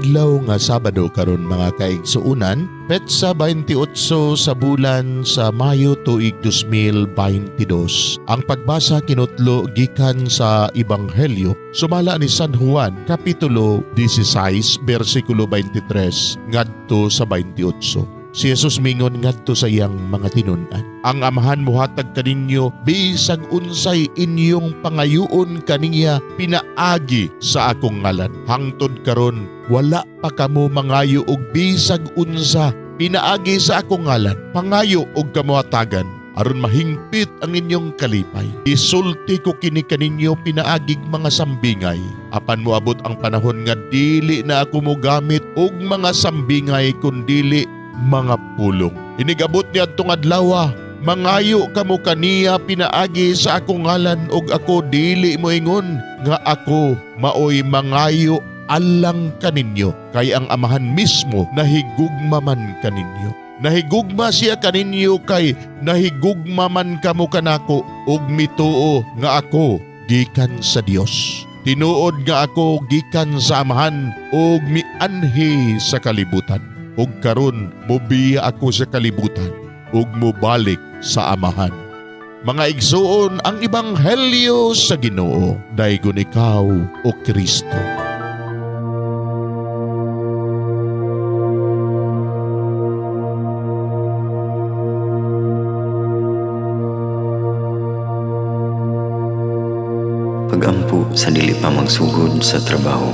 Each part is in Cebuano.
Adlaw nga Sabado karon mga kaigsuonan, petsa 28 sa bulan sa Mayo tuig 2022. Ang pagbasa kinutlo gikan sa Ebanghelyo sumala ni San Juan kapitulo 16 bersikulo 23 ngadto sa 28. Si Jesus mingon ngadto sa iyang mga tinun-an. Ang Amahan muhatag kaninyo bisag unsay inyong pangayuon kaniya pinaagi sa akong ngalan. Hangtod karon wala pa kamo mangayo og bisag unsa pinaagi sa akong ngalan. Pangayo og kamuhatagan aron mahingpit ang inyong kalipay. Isulti ko kini kaninyo pinaagig mga sambingay. Apan moabot ang panahon nga dili na ako mogamit og mga sambingay kundili mga pulong. Inigabot ni adtong adlaw, mangayo kamo kaniya pinaagi sa akong ngalan ug ako dili moingon nga ako maoy mangayo alang kaninyo, kay ang Amahan mismo nahigugma man kaninyo. Nahigugma siya kaninyo kay nahigugma man kamo kanako ug mituo nga ako gikan sa Dios. Tinuod nga ako gikan sa Amahan ug mianhi sa kalibutan. Ug karon mobiya ako sa kalibutan ug mobalik sa Amahan. Mga igsuon, ang ebanghelyo sa Ginoo, daygon ikaw o Kristo. Pagampo sa dili pa magsugod sa trabaho.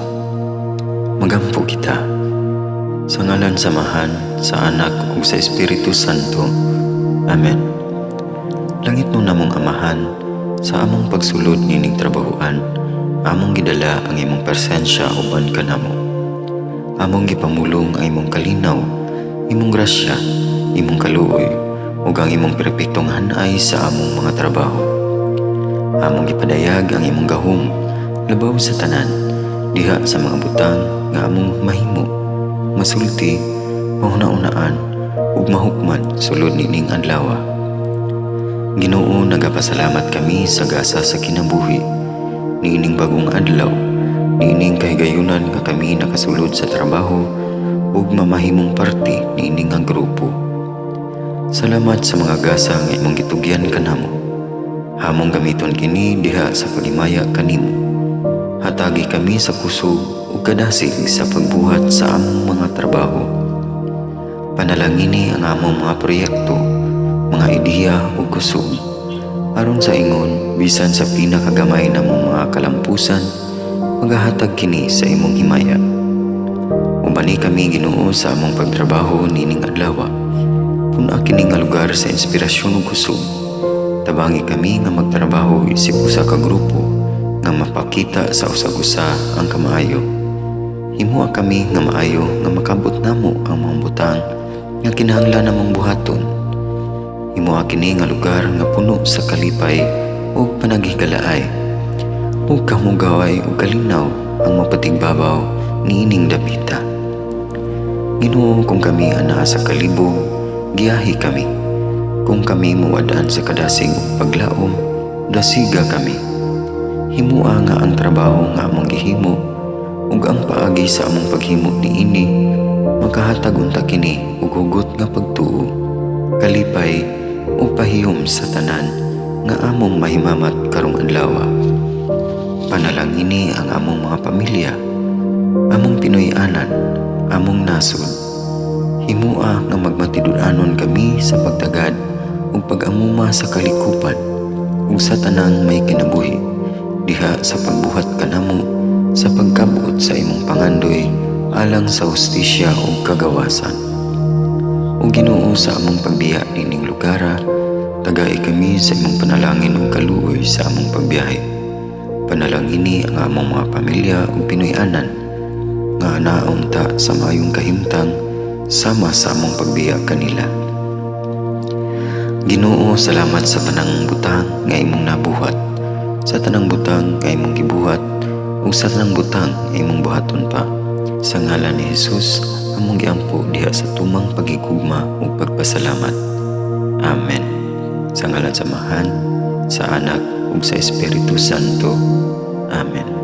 Magampo kita. Sa ngalan sa Amahan, sa Anak ug sa Espiritu Santo. Amen. Langit no namong Amahan, sa among pagsulod nining trabahoan, among gidala ang imong presensya uban kanamo. Among gipamulong ang imong kalinaw, imong grasya, imong kaluoy, ug ang imong perpektong hanay sa among mga trabaho. Among gipadayag ang imong gahom labaw sa tanan, diha sa mga butang nga among mahimo, masulti, mahuna-unaan ug mahukman sulod nining adlaw. Ginoo, nagapasalamat kami sa gasa sa kinabuhi niining bagong adlaw, niining kahigayunan nga kami nakasulod sa trabaho ug mamahimong parte niining nga grupo. Salamat sa mga gasa nga imong gitugyan kanamo. Hamong gamiton kini diha sa paghimaya kanimo. Hatagi kami sa kusog ug kadasig sa pagbuhat sa among mga trabaho. Panalangini ang among mga proyekto, mga ideya ug kusog. Aron sa ingon, bisan sa pinakagamay namong mga kalampusan, magahatag kini sa imong himaya. Ubani kami Ginoo sa among pagtrabaho nining adlaw. Pun-a kini nga lugar sa inspirasyon ug kusog. Tabangi kami nga magtrabaho isip usa ka grupo nga mapakita sa usag-usa ang kamaayo. Himoa kami nga maayo nga makabot namo ang mga butang nga kinahanglan namong buhaton. Himoa kini nga lugar nga puno sa kalipay ug panaghigalaay, ug kamugaway ug kalinaw ang mapatigbabaw niining dapita. Ginoo, kung kami anaa sa kalibog, giyahi kami. Kung kami muwad-an sa kadasig ug paglaom, dasiga kami. Himoa nga ang trabaho nga among gihimo ug ang paagi sa among paghimo niini makahatag unta kini og hugot nga pagtuo, kalipay ug pahiyom sa tanan nga among mahimamat karong adlaw. Panalangini ang among mga pamilya, among Pinoy-anan, among nasod. Himoa nga magmatinud-anon kami sa pagtagad ug pag-amuma sa kalikupan ug sa tanang may kinabuhi diha sa pagbuhat kanamo sa pagkabot sa imong pangandoy alang sa hustisya ug kagawasan. O Ginoo, sa among pagbiya nining lugara, tagai kami sa imong panalangin ug kaluoy sa among pagbiyahe. Panalangini ang among mga pamilya ug Pinoy-anan nga naunta sa maayong kahimtang sama sa among pagbiya kanila. Ginoo, salamat sa tanang butang nga imong nabuhat, sa tanang butang nga imong gibuhat, ug sa tanang butang nga imong buhaton pa. Sa ngalan ni Jesus, among giampo diha sa tumang pagigugma ug pagpasalamat. Amen. Sa ngalan sa Amahan, sa Anak ug sa Espiritu Santo. Amen.